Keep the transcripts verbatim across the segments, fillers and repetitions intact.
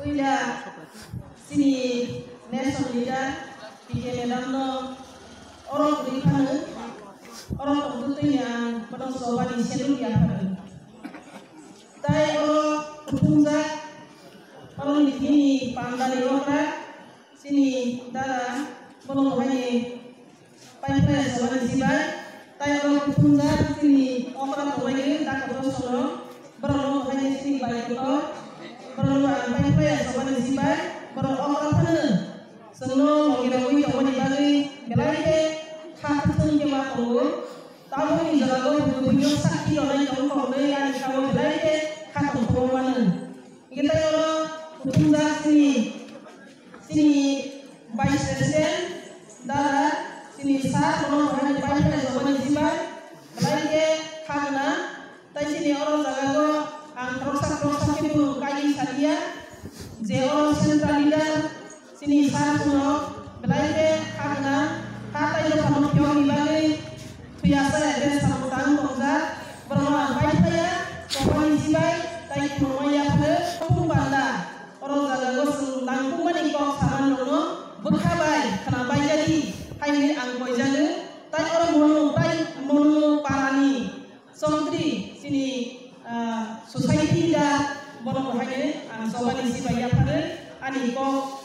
Puila chini nation leader P K madam no oro kwrwi phano, oro tongtwtwini ang bono chobani salute ya phano. Tai oro kuthumjak, oro nini pandani okra chini dada bono hai Paiphlaiya chobani sibai, tai oro kuthumjak chini okra tonglaio, dakoto songno, borokno hai chini bai kotor, borokno ang paiphlaiya chobani sibai, borok okra phano chwngno logi rogwi tongmani bagwi belai khe kha kwthwng khe ma tongo. Tabukni jorao bo buino sakki rwnai tong kok hwnwi ani kha-o belai khe kha tongthokma mano. Hingke tai oro kuthumjak chini, chini Vice President, dada, chini sir, bono hai pai phai jobani jibai, belai khe kha gwnang. Tai chini oro jaga o ang khoroksa khoroksa khe bo kaiwi salia, je oro central leader, chini sir no belai khe kha gwnang, kha tai dophano phiyokni bagwi. Thuyasa adress samung tang tongjak, borokno ang pai phaiya, tongmani jibai, tai khulumai yaphano, khung panda, oro jaga o chwng nangkukmani kok samanrokno bwkha bai khwna bai jadi, hai hwnwi ang koijago, tai oro mono, tai mono parani chondri chini, ah, society da, bono bo hai hwnwi ang chobani jibai yaphano, ani kok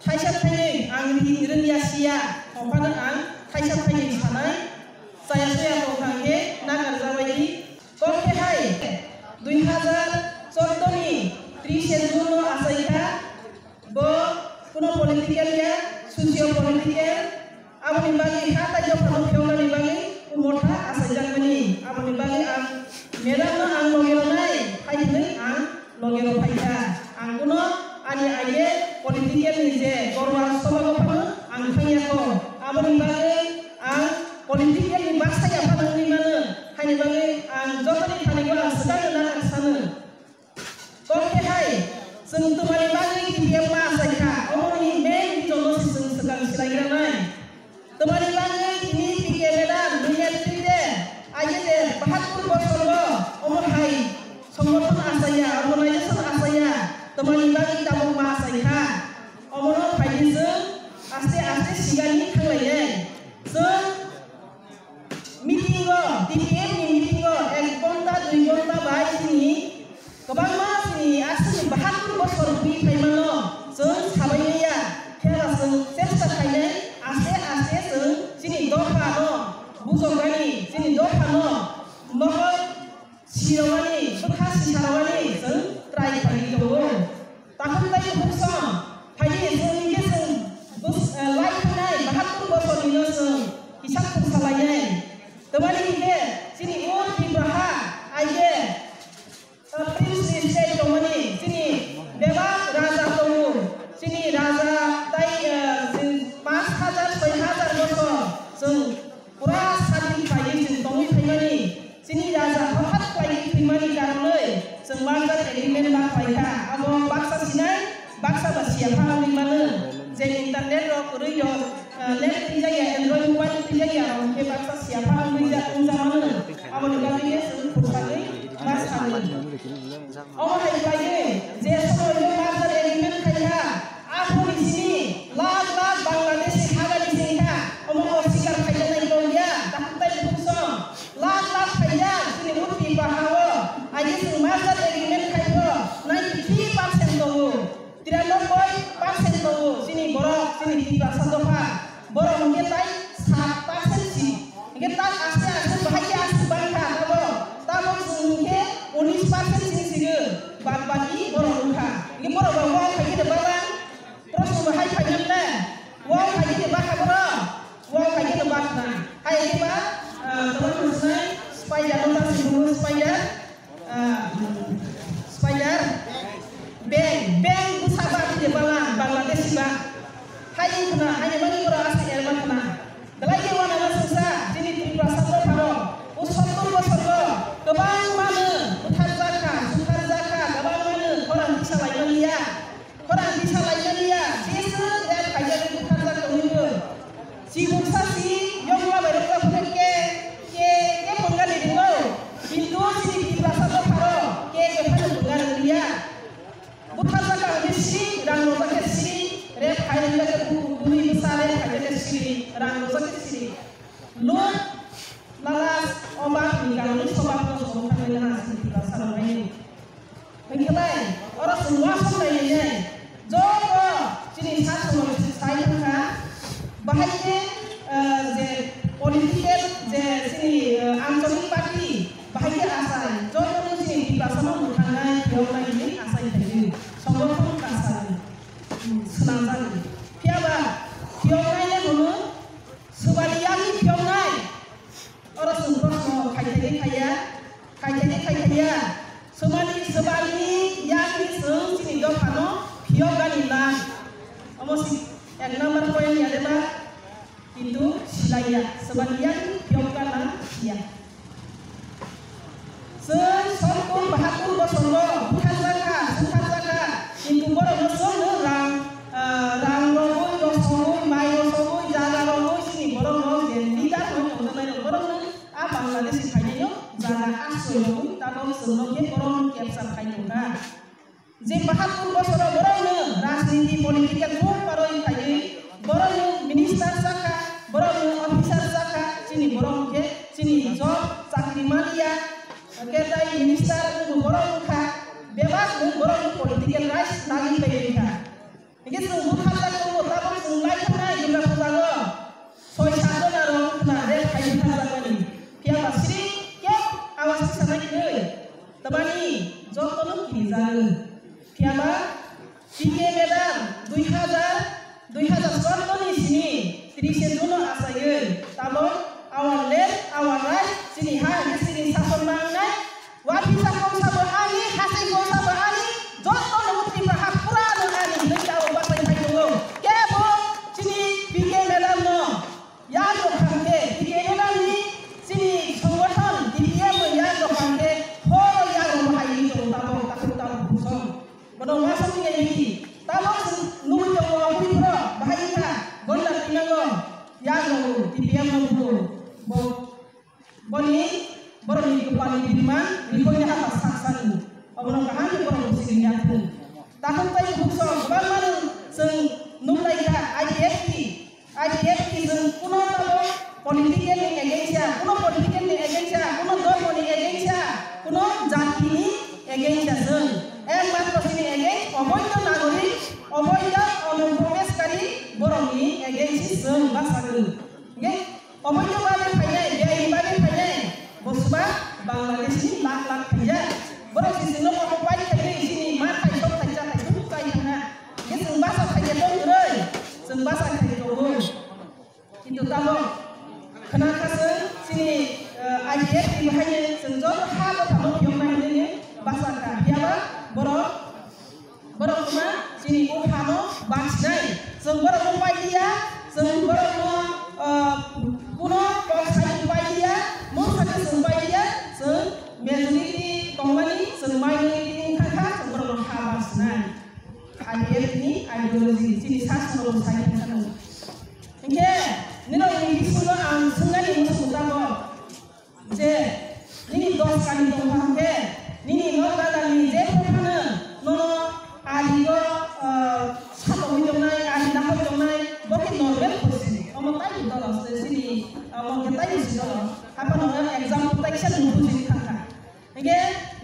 Thaisa thainwi ang ri-, rwngya siya, tongphano ang thaisa thainwi sanai, chaya chaya tongthang khe nakarjabaidi. Kok khe hai, dui hazar chordo ni trise June no achaikha, bo kuno political ya, socio political, aboni bagwi ha tai dophano phiyoknani bagwi motha achaijakmani, aboni bagwi ang madam no ang logi rwnai, hai hwnwi ang logi rok phaikha. Ang bono ani aide political ni je Gorwa Sabha o phano ang thangya kho. Aboni bagwi ang political ni baksa ya phano wngwi mano. Haini bagwi ang jotoni thani o ang swkang no nang sano. Kok khe hai, chwng twmani bagwi T P F ma achaikha. Omoni main reason no se chwng swkang swlaigra nai. Twmani bagwi tini P K madam ni netrite aye je bahatur bosor bo omo hai songgothon achaiya, organization achaiya, twmani bagwi tabuk ma achaikha. Omono phaidi chwng aste aste sigani thanglainai. Chwng meeting o, T P F ni meeting o ek ghonta, dui ghonta bai chini Kwbangma chini aswkni bahatur bosor bwi phaimano chwng sabaimaya, phiya ba chwng chesta khainai, aste aste chwng chini dophano bujoknani, chini dophano mokol siroknani, bwkha sisaroknani chwng try khaiwi tongo. Takhuk tai bukhuk song phaidi chwng hinkhe chwng bus-, eh, lai khainai bahatur bosornino chwng hisab khum salainai. Tamani hinkhe chini o Tripura ha aige Prince ni state tongmani chini bebak raja tongo. Chini raja tai, eh, chini paanch hajar, soi hajar bosor chwng pura sadin khlaiwi chwng tongwi phaimani. Chini raja hothat khlaiwi thwimani karonwi chwng merger agreement ma khlaikha. Abo baksa sinai, baksa ba siya pha wngwi mano. Je internet rok kwrwi rok, ah, net twijak ya, Android mobile twijak ya rok khe baksa siya pha wngwi ja-, wngja mano. Aboni bagwi khe chwng khursanwi ma sanwi. Omo hai khlaiwi je somoio merger agreement khaikha, aphuru chini lakh lakh Bangladeshi hagani sengkha, omo oswikar khaijaknai tongya, takhuk tai bukhuk song. Lakh lakh khaijak chini utpi bahao, aye chwng merger agreement khaikho, ninety three percent tongo. Tiranoboi percent tongo chini borok, chini Tiprasa dopha. Borok hwnkhe tai sat percent si. Hwnkhe tak aste aste bahai khe aswk bangkha tabo. Tamo chwng hwnkhe unis percent sini sigo. Bad baki borok wngkha. Hwnkhe borok rok wng khaikhe de balang. Proshno bahai phainang le. Wng khaikhe de bakha borok. Wng khaikhe de bakha. Hai khe ba, ah, tamo chwng spider no ta sini spider. Ah, spider, beng, beng bwsa ba tini bala, Bangladeshi ba. Hai khna, hai mani boro asli erma khna. Belai khe wana na sungsa, chini Tripura sabo pharo, o sottor bosor o, kwbang mano, buthar jakha, suthar jakha, kwbang mano, khorang tisa lai mani ya. Khorang tisa laimani ya, Jisu ya khaijagwi butharjak tongwi bo. Chibuksa si yokla bai rokla phano ke, ke, ke pungani ringo. Kintu chini Tiprasa dopharo ke, ke phano punga rwliya. Butharjak ang di siri, rang rojak khe siri, rep khai rojak khe bu-, bui bwsa rep khai rojak khe siri, rang rojak khe siri. Luk, lalas, obak ni karon ni sobab no song thangwi na sini Tiprasa rok hai. Hwnkhe bai, oro chwng uansuk nai nai, joto chini sak samung sai thangkha, bahai khe, eh, je political je chini, eh, ancholic party, bahai khe achai, joto no chini Tiprasa no mwthangnai, phiyoknai hinwi achai khaidi, songothon kaisa, hmm, swnamjani. Phiyaba, phiyoknai le hwnwi, swbali yakni phiyoknai, oro chwng proshno khai khaidi khaiya, khai khaidi khai khaiya. Swbali, swbali yakni chwng chini dophano phiyokgani lang. Omo si ek number point ya deba, kintu silaiya, swbali yakni phiyokgana ya. Chwng sottur bahattur bosorgo butharjakha, butharjakha, kintu borokno chwngno rang, ah, rang rogwi, rosogwi, mai rosogwi, jaga rogwi, chini borokno je leader hwnwi tongjaknairok, borokno a Bangladeshi phainaino jaga asroi rogwi, tabok chwngno khe borokno capture khai tongkha. Je bahattur bosoro borokno rajniti political move paroi khaiwi borokno minister sakha, borokno officer sakha, chini borok hwnkhe chini job chakri maliya, hwnkhe tai minister wngbo borok wngkha, bebak wng borokno political rights nagwi taiwi kha. Hingke chwng butharjak tongo, tabok chwng lai thangna Durga puja o soi sat jona rok wngkha na rep khai butharjakmani. Phiya ba sri kebo awas kisa nai kwrwi. Tamani jotono kirijago. Phiya ba P K madam dui hazar, dui hazar chordo ni simi trise June o achaiwi tabok our land, our right, chini ha hingke chini sason mangnai. Waphisa kongsa bo ani, hasai kongsa bo ani, joto no Tripura ha pura no ani hinwi tabok bachai phai tongo. Kebo chini P K madam no yak rok thang khe, P K madam ni chini songothon D P M no yak rok thang khe, horo yak rok bo hai hinwi tongo tabok, tabok, tabok busong. Bono wasong ni nai hinwi tabok chwng nugwi tongo, aboni phoro bahai wngkha, gonda twi nango, yak rok D P M no bo, bo Boni borokni kwpalni bima rikhoini hata sak sani. Obono kaham khe borok bwswk ya thung. Takhuk tei bukhuk song kwbangma no chwng nuk lai kha I P F T. I P F T chwng kuno tamo political ni against ya, kuno political ni against ya, kuno dhormo ni against ya, kuno jati ni against ya chwng. Ekmatro chini against oboidho nagorik, oboidho onuprobeshkari borokni against chwng basa kwrwi. Hingke oboidho bagwi phainai, beaini bagwi phainai, bo swba Bangladesh ni lakh lakh phaijak. Borok si chwngno omo pai khaigwi chini ma khai sok khai cha khai thung chai thangna. Hingke chwng basa khaija tong kwrwi, chwng basa khai tongo. Kintu tabok khna kha chwng chini, eh, I P F T ni bahaino chwng joto ha dophano phiyokna hinwi basa kha. Phiyaba borok Borok wngma chini o phano bachsinai. Chwng borokno pailiya, chwng borokno, ah, kuno kok sai pailiya, mungsa khe chwng pailiya, chwng majority tongmani, chwng minority wngkha kha, chwng borokno ha bachsinai. I P F T ni ideology, chini sasano sai thangkha. Hinkhe, nini bisingo ang swngnani muchungo tabok. Je nini dos kani tongkha hwnkhe, nini nok gadalni je phano nono aligo, ah, satokgwi tongnai, ali nakhoi tongnai, bo khe normal khosi. Omo taibo dolo se chini, ah, omo khe taibo si dolo. Haphano example taisa nung bujini thangkha. Hingkhe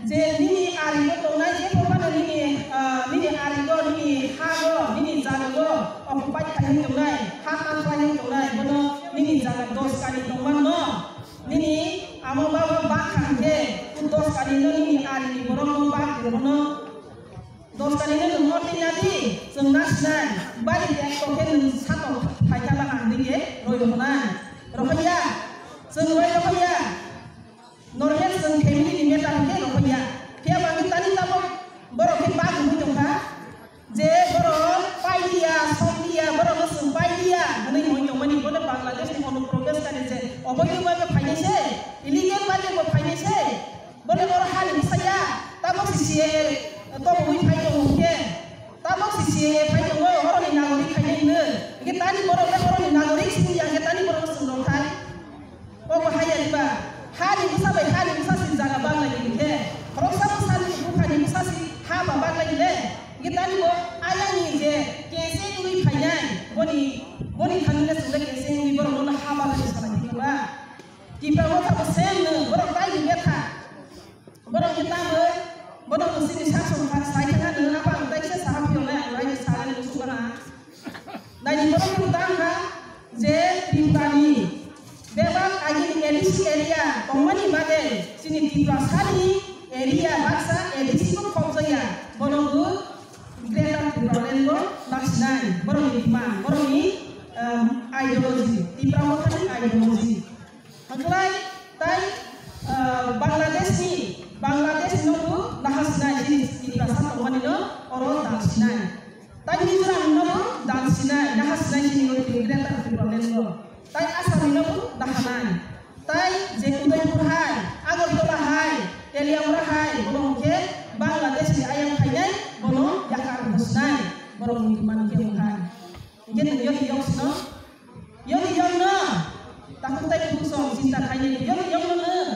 je nini aligo tongnai je phano nini, ah, nini aligo, nini hago, nini jagago occupy khlaiwi tongnai, ha ta khlaiwi tongnai, bono nini jaga dos kani tongmano. Nini amo baba bakha hwnkhe, o dos kani no nini arini borok no bak rwmano. Dos kani no nwng no twi nadi, chwng na sinai, bari de kok khe nwng satok phaikha ba ang dike roi rwkhnai. Rwkha ya, chwng roi rwkha ya. Normal chwng family ni matter hwnkhe rwkha ya. Phiya ba hwnkhe tani tabok borok khe bak wngwi tongkha. Je borok pailiya, somliya, borokno chwng pailiya hwnwi hwnwi tongmani, bono Bangladesh ni onuprobeshkari je oboidho bhabe phainai se, illegal bhabe bo phainai se, bono oro hani bwsaya, tabok si C A A tobogwi phai tongo hwnkhe, tabok si C A A phai tongo, oroni nagorik khainai hwnwi, hwnkhe tani borok le oroni nagorik simi ya hwnkhe tani borokno chwng rwkha. Kok bo haya diba? Hani bwsa bai hani bwsa si jaga bang lai hwnkhe, khoroksa bwsani bukhani bwsa si ha ba bang lai le? Hwnkhe tani bo Ayang ni je kese wngwi phainai, boni, boni thani le chwng le kese wngwi borok no haba lai salai di ba. Tipra Motha bo same no, borok tai ni betha. Borok ni tamo, borok no sini sak song kha, sai kha no, apa ang tai se sa ha phiyok lai, ang lai sa lai no sukha na. Nai ni borok ni tang kha, je Tripura ni bebak agini A D C area tongmani bagwi chini Tiprasa ni area baksa A D C bo khobjakya, bono bo Greater Tipraland bo nang sinai, borok ni demand, borok ni, um, ideology, Tipra Motha ni ideology. Hwnkhlai tai, ah, Bangladesh ni, Bangladesh no bo naha sinai, chini Tiprasa tongmani no oro dal sinai. Tai Mizoram no bo dal sinai, naha sinai chini oro Greater Tipraland no. Tai Assam no bo naha nai. Tai je Udaipur hai, Agartala hai, Teliamura hai, bono hwnkhe Bangladesh ni ayang phainai, bono yakar sinai, borok ni demand khe hai. Hwnkhe nwng yoni yok sino? Yoni yok no? Takhuk tai kutung song chinta khainai yoni yok no nwng?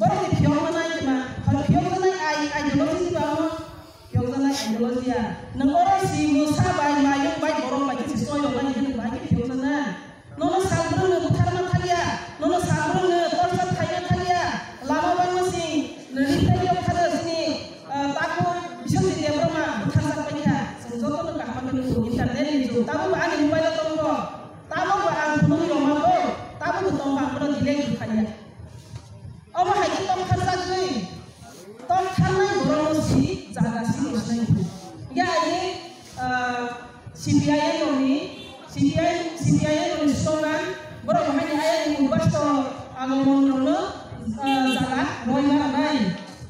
Borok ni phiyok no nai kima? Phal phiyok no nai ai ideology ni bamo? Phiyok no nai ideology ya. Nwng oro si mwsa bai mayung bai borok bai khe si soi rok bai khe nwng bai khe phiyok no na? Nono sal bwrwng no bwthar ma thang ya. Nono sal bwrwng no torture khai ma thang ya. Lama bangma sing nwng ri phai yok thang sini. Ah, takhuk Biswajit Debbarma bwtharjak paikha. Chwng jotono kaham khe nukgo, internet ni jug. Tabukbo ani mobile o tongo. Tabukbo ang phunugwi rwmago. Tabukbo tongo, ang bono delete rwphaiya. Omo hai khe tongtharjagwi, tongtharnai borokno si jaga si rwsnai. Ya, ai, ah, C P I M rokni, C P I, C P I M rokni slogan, borok haini ayang ni ubasto agomon rokno, ah, jaga roi ma rwnai.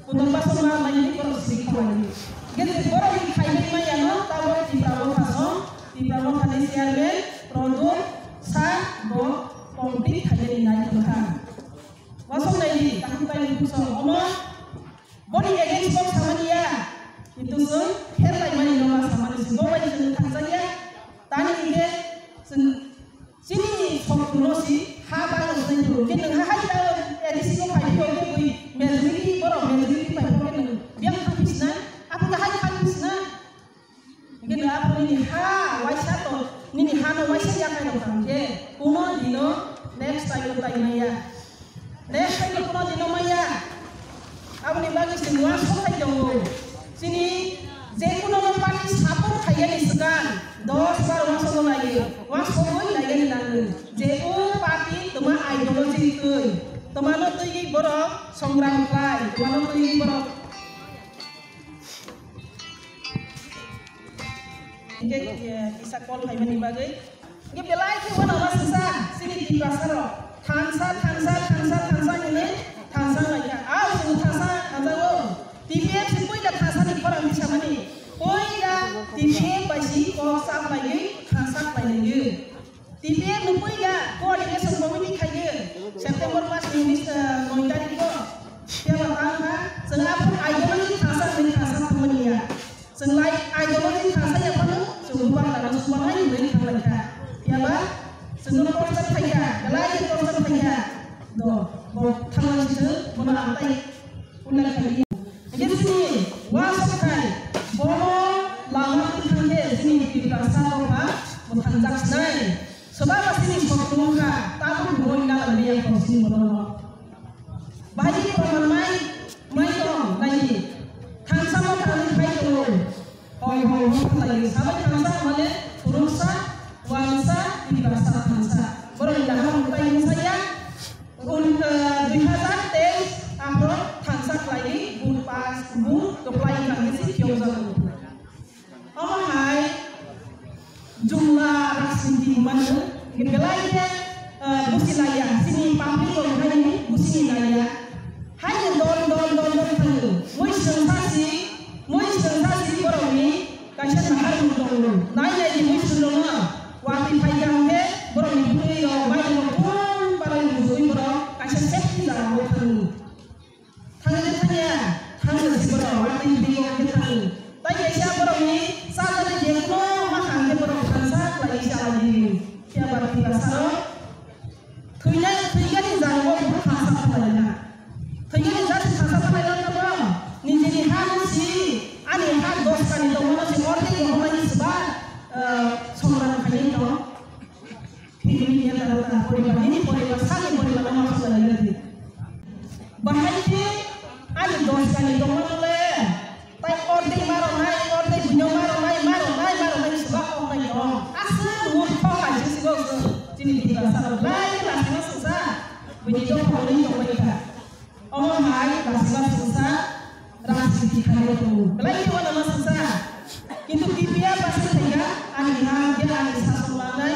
Kutung basong ma rwnai hinwi borok siri khaui. Hingke borok ni khaimani maya no tabok Tipra Motha song, Tipra Motha ni chairman Prodot sa bo complete khainani nai tongkha. Wasong nai di, takhuk tai ni busong omo. Boni against kok samani ya, kintu chwng kher laimani no ma samani se, bo bai chwng thangjakya, tani hingke chwng chini sokthung no si ha bagwi chwng thung, hingke nwng ha hai ta A D C no phai phiyok khe bui majority borok majority phai phiyok khe nwng biyang thang phi sina, aphuru hai thang phi sina. Hingke nwng aphuru nini ha waisa to, nini ha no waisa yakhai rok tang khe, kuno dino next time no tai maya. Next time no kuno dino maya. Aboni bagwi chwng uansuk khai tongo. Chini je kuno no party support khaiyani swkang dos bar uansukna naiwi, uansukwi naiyani nango. Je o party twma ideology twi, twmano twiwi borok songram khlai, twmano twiwi borok Hingke, eh, kisa call phaimani bagwi. Hingke belai khe uanama sisa, chini Tiprasa rok. Thansa, thansa, thansa, thansa hinwi thansa laikha. Ao chwng thansa thansa o. T P F se puila thansa ni khorang ni samani. Puila T P F bai si kok chap laiwi thansa khlai laiwi. T P F ni puila coordination committee khaidi September mas ni unis, eh, noi tarikh o. Phiya ba tang kha, chwng aphuru ideology thangsa hwnwi thangsa thangmani ya. Chwng lai ideology thangsa ya phano chwng bubagra no subanai hwnwi thang lai kha. Phiya ba chwng no torture khai kha, belai khe torture khai kha. Do, bo thangmani chwng bono ang tai Hingke chini uansuk khai bono lama twi thang khe chini Tiprasa dopha mwthangjak sinai. Swbangma chini sokthung wngkha, tabuk bo wngna lamliya kho chini borok. Bahai khe proman mai, mai tong, nai di. Thansa motha wngwi phai tongo. Hoi, hoi, hoi, khlai sabai thansa hwnmale phuruksa, uansa, Tiprasa thansa. Borokni nahar mwtai wngsa ya. Un, eh, dui hazar teis aphro thansa khlaiwi vote pass, vote kwplai wngkha hwnwi se phiyokjago. Omo hai jumla rajniti mano, belai khe, eh, busi laiya, chini public rok haini busi ni laiya. Haini dol, dol, dol, dol thangwi, mui swrwngsa si, mui swrwngsa si borokni kaisa nahar mung tongo. Nai nai di mui swrwngno, watwi phaikha hwnkhe borokni bwrwi rok, bai rok, bum balai mujugwi borok kaisa safety jaga o thango. Thangwi thangya, thangwi si borok, watwi bwrwi rok khe thango. Tai kaisa borokni chajani jekhuno ma hang khe borok thansa khlaiwi chalai di. Phiya ba Tiprasa rok Thwinai, thwikani jagao bo thansa phalai na. Thwikani jati thansa phalai na tamo? Nijini ha no si, ani ha dos kani tongmano si, ordek Poribar, nini poribar, sani poribar no ma sujai rwdi. Bahai khe ani dos kani tongmano le, tai ordek ma rwnai, ordek buino ma rwnai, ma rwnai, ma rwnai, siba ong nai tong. Aswk murkho hai se sibo chini Tiprasa rok lai rasi ma sungsa, buini dopha uni tongbai kha. Omo hai rasi ma sungsa, rasi di khai tongo. Belai khe wano ma sungsa. Kintu B P F aswk thai kha, ani ha, ya ani sason lanai,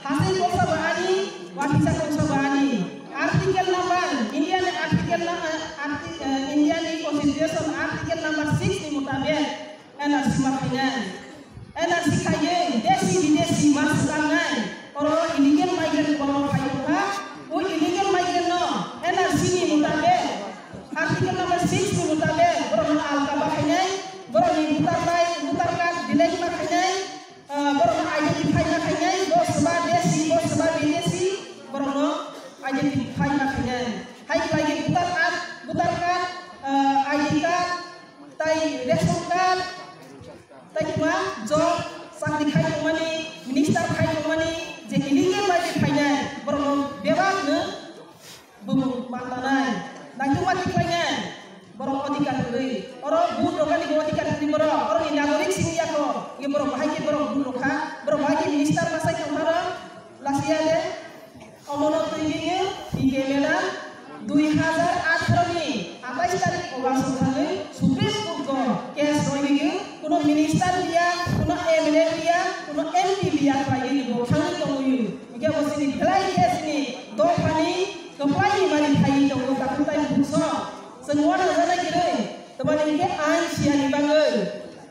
Hasing kosa ba ani, wakisa kosa ba ani. Article number, India ni article number, arti-, eh, India ni constitution article number six ni mutabek N R C ma khainai. N R C khaiwi desi bidesi ma swkangnai. Oro illegal migrant borok phai tongkha. O illegal migrant no N R C ni mutabek article number six ni mutabek borok no alka ba khainai. Borok ni voter bai, voter card delete ma khainai. Ah, borok no identify ma khainai, bo swba desi, bo swba bidesi, borok no identify ma khainai. Hai khlai khe voter card, voter card, ah, I D card, tai ration card, tai kma job, chakri khai tongmani, minister khai tongmani, je illegal bai khe phainai, borok no bebak no Bumung mantanai, naitugma tikhlainai, borok odhikar kwrwi. Oro vote rwgani bo odhikar kwrwi borok, oroni nagorik simi yakho, ye borok bahai khe borok vote rwkha, borok bahai khe minister masai tongkha rok, lasiya de, omono twi bini, P K madam, dui hazar atharo ni atais tarik August thangwi Supreme Court o case rwgwi, kuno minister biya, kuno M L A biya, kuno M P biya khlaiwi bo thangwi tongwi. Hingke bo chini belai khe chini dophani kwplai ni mani phai tongo takhuk tai bukso. Chwng uanajak nai kwrwi, tamani hingke ain siyani bagwi,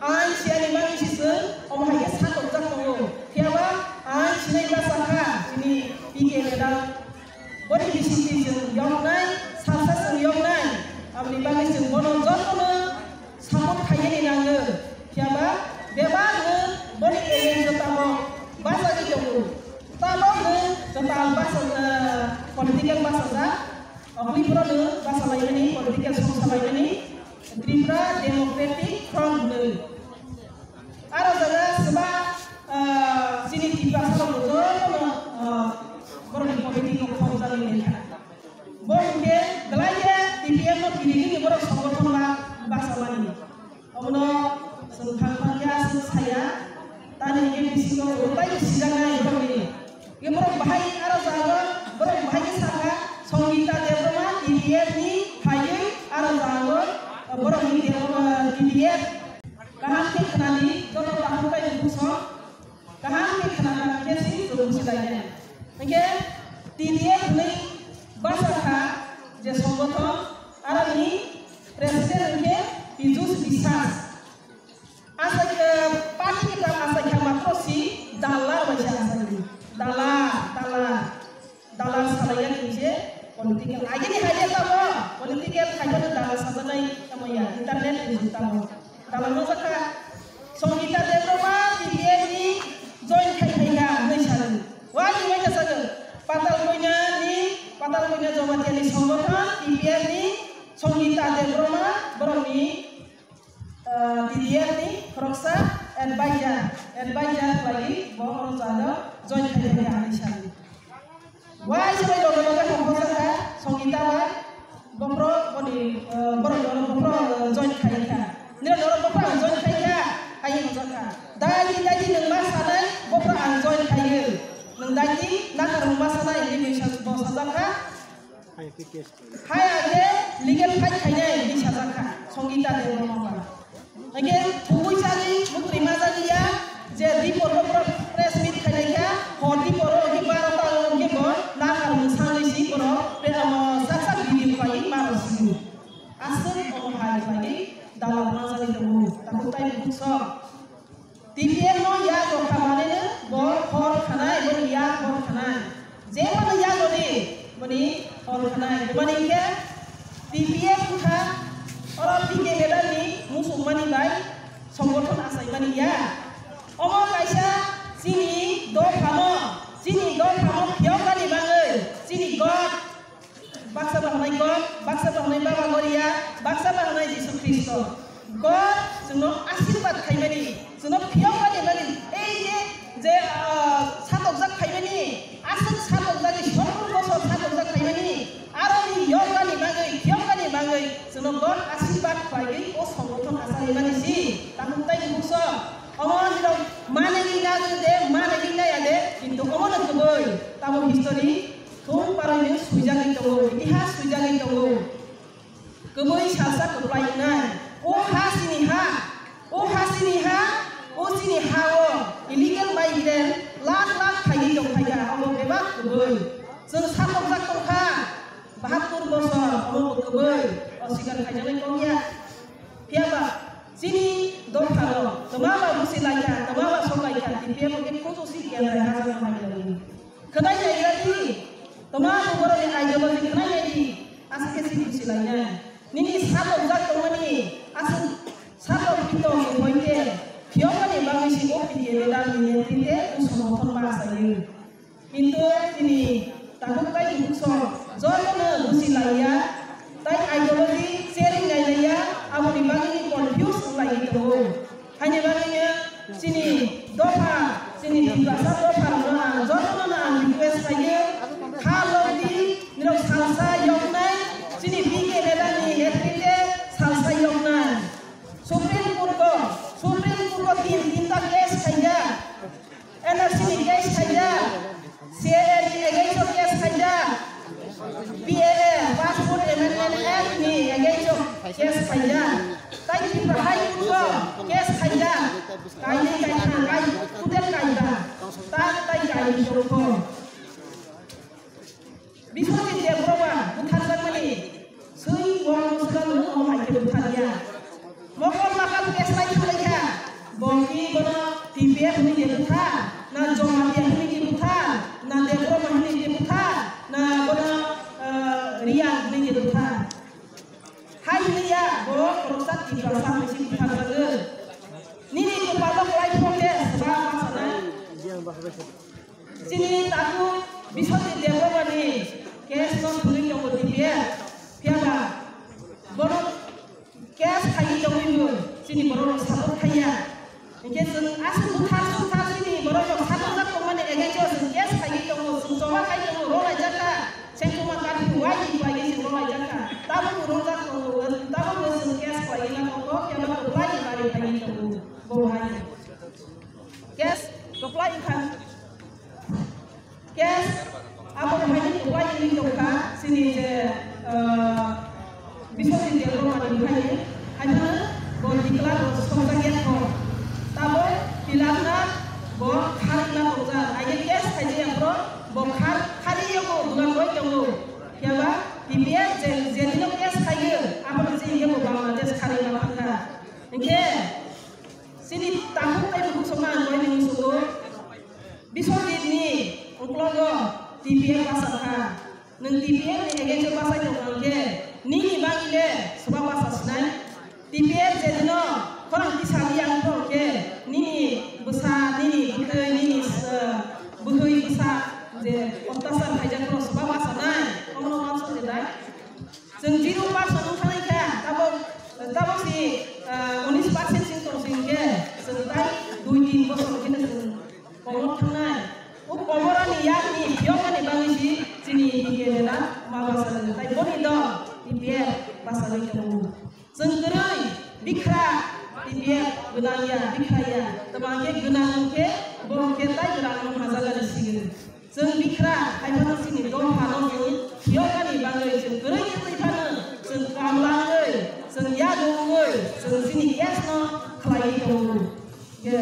ain siyani bagwi se chwng omo hai khe satok jak tongo. Phiya ba ain sinai bwsa kha chini P K madam. Boni bisingtwi chwng yoknai, salsa chwng yoknai. Aboni bagwi chwng bono jotono support khaiyani nango. Phiya ba bebakno boni against o tabok bachagwi tongo. Tabokno kwtal bacha-, ah, political bachajak. Okni phorono bachalaimani, political song salaimani Tripura Democratic Front hwnwi. Aro jaga swba, ah, chini Tiprasa rok jotono, ah, borokni committee no khorokjagwi lenkha. Bo hwnkhe belai khe T P F no kirigwini borok songothon ma bachamani. Omono chwng thang thang khe aswk saya, tani hwnkhe bisingo rwbai sijaknai borokni. Hwnkhe borok bahai aro jaga borok bahai khe sakha, Songita Debbarma T P F ni phaiwi aro jaga borokni Debbarma T P F kaham khe khnani joto takhuk bai bukhuksong. Kaham khe khna khe si chwng buji lai nai. Hingke T D F hwnwi basa kha je songothon, aroni president hingke Pijus Biswas. Asai khe party ni tam asai kha matro si dala bai se asai. Dala, dala. Dalal salaiya khe political. Agini hai de tamo political hai de dalal sajaknai tamo ya, internet ni tamo. Dalal no sakha. Songita Debbarma T P F ni join khai khai ya hwnwi sano. Wani wai ta sago. Patal Koina ni, Patal Koina Jamatia ni songothon T P F ni Songita Debbarma borok ni Ah, T D F ni khoroksa advisor, advisor khlaiwi bo oro jado join khai kha hinwi sadi. Waisa bai loge loge hokho sakha Songita bai, bophro boni, ah, borok ni oro bophro, ah, join khai kha. Nini oro bophro ang join khai kha, hai hwnwi sakha. Daidi, daidi nwng ma sanai bophro ang join khai o. Nwng daidi nakarung ma sanai hinwi sa-, bo sajak kha. Hai age legal fight khainai hinwi sajak kha Songita Debbarma ba. Age thugui chali mukri majani ya je dipor o press meet khainai kha, hor dipor o hwnkhe baro ta o hwnkhe bo nakar mung sangwi si borok pre-, amo sak sak video khlaiwi maro sidi. Aswk omo hai khlaiwi dalal majani tongo. Tabuk tai bukso. T P F no yak rok kha manwi no bo hor khanai, bo yak hor khanai. Je mano yak rok ni, boni hor khanai. Boni khe T P F kha oro P K madam ni musuk mani bai songothon asai mani ya. Omo kaisa chini dophano, chini dophano phiyok kani bagwi, chini God. Baksa bahanai God, baksa bahanai Baba Goria, baksa bahanai Jisu Khristo. God chwngno asirwad khaimani, chwngno phiyokmani mani, ei je, je, ah, satokjak khaimani, aswk satokjagwi sok Tamo history thung parani swijagwi tongo, itihas swijagwi tongo. Kwbwi salsa kwplai wngnai. O ha chini ha, o ha chini ha, o chini ha o illegal migrant lakh lakh khaigwi tongphaikha, omo bebak kwbwi. Chwng sakokjak tongkha bahattur bosor, omo bo kwbwi, oswikar khaijaknai kok ya. Phiyaba chini dophano twma ba busi laikha, twma ba sok laikha, T P F hwnkhe khunju si kiyang rai hajakno mailawi. Khwnai nailawi, twma bo borokni ideology khwnai nai di, aswk khe si busi lainai. Nini sakokjak tongmani, aswk sakok pito ni hoite, phiyokmani bagwi si o P D A ni dal ni netrite o somorthon ma asayo. Kintu chini takhuk tai bukhuk song jotono busi laiya, tai ideology sharing nai laiya, aboni bagwi confuse wng lai tongo. Haini bagwino chini dopha, chini Tiprasa dopha rokno ang jotono ang request khlaiyo, kha lobdi, nirok salsa yoknai, chini B K Redani netrite salsa yoknai. Supreme Court o, Supreme Court o tin, tinta case khaijak. N R C ni case khaijak, C A A ni against o case khaijak, P A A, Passport Amendment Act ni against o case khaijak, tai Tripura High Court o case khaijak, kainwi kaitham kai, kutel kaiba, tak tai kainwi tongkho. Biswajit Debbarma butharjakmani swi wng swkang nung omo hai khe butharya. Mokol makal keslai thanglaikha. Bo ki bono T P F hwnwi je buthar, na Jamatia hwnwi je buthar, na Debbarma hwnwi je buthar, na bono, eh, Reang hwnwi je buthar. Hai hwnwi ya, bo khoroksa Tiprasa hai se butharjago. Nini kwpalo kwlai phone de swbang ma sanai. Chini takhuk Biswajit Debbarmani case no thwngwi tongo T P F. Phiyaba borok case khaiwi tongwibo chini borok rok support khaiya. Hinkhe chwng aswk buthar suthar chini borok rok sakrwjak tongmani against o chwng case khaiwi tongo, chwng choba khai tongo, rwlaijak kha. Sengkuma curfew wai ni bai khe chwng rwlaijak kha. Tabukbo rwjak tongo, tabukbo chwng case khaiwi na tongo, phiyaba kwplai ni bari khaiwi tongo. Bo hai case kwplai wngkha. Case abo hai ni kwplai wngwi tongkha chini je, ah, Biswajit Debbarmani bwkhani, hai phano bo declare rok sokjak ya kho. Tabo tilak na bo kharwi ma tongjak. Aige case khaijak ya phro bo khar-, khari yogo dugan roi tongo. Phiyaba T P F je, je dino case khaiyo, abono je yogo Bangladesh kharwi ma thangkha. Hinkhe chini takhuk tai bukhuk sokna ang roi ni musugo. Biswajit ni uklogo T P F basa kha. Nwng T P F ni against o bachai tong kha hwnkhe nini bagwi le swbang basa sinai? T P F je dino khorang tisa li ang thong khe nini bwsa, nini bwtwi, nini, eh, bwtwi bwsa je ottachar khaijak phano swbang basa nai? Omono ma song je dai? Chwng zero percent wng thangwi kha, tabok, tabok si, ah, unis percent chwng tong sing khe, chwng tai dui tin bosor khe chwng komor thangnai. O komorani yakni phiyokmani bagwi si chini T P F ela ma basa rwdi. Tai boni dol T P F basa rwi tongo. Chwng kwrwi bikra T P F gwnang ya, bikra ya. Twma khe gwnang khe bo khe tai gwnang no hajalani sigiri. Chwng bikra hai phano chini dophano chwng phiyoknani bagwi chwng kwrwi wngwi phano chwng kamla wngwi, chwng yago wngwi, chwng chini case no khlaiwi tongo. Je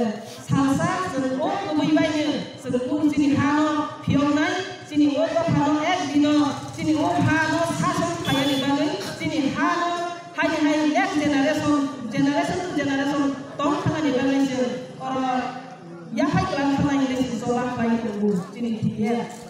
salsa chwng o kwbwi baino chwng o chini hano phiyoknai, chini o dophano ek dino chini o hano sason khlaiyani bagwi chini hano haini hai next generation, generation to generation tong thangani bagwi chwng oro yaphai kwlang thangna hinwi chwng choba khlai tongo chini T P F.